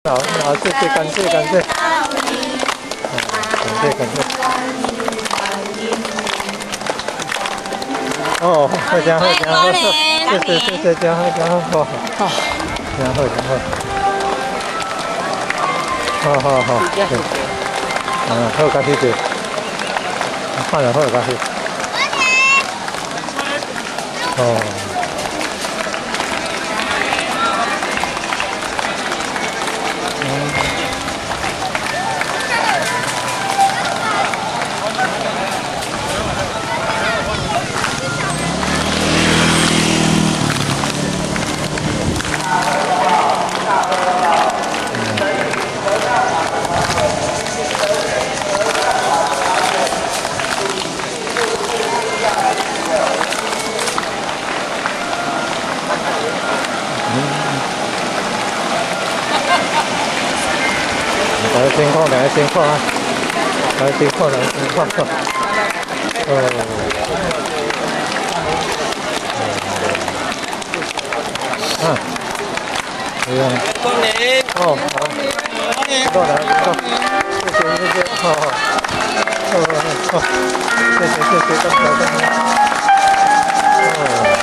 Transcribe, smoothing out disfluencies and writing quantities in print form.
好，好，謝謝，感謝，感謝，感謝，感謝。哦，好，真好，真好，謝謝，謝謝，真好，真好，好，真好，真好。好好好，對，嗯，好，感謝謝，看了好，感謝。哦。大家辛苦，大家辛苦啊！大家辛苦，大家辛苦。哦。啊。哎呀。光临。哦，好。辛苦了，辛苦。謝謝，謝謝，好好。哦哦，謝謝，謝謝，感謝感謝。哦。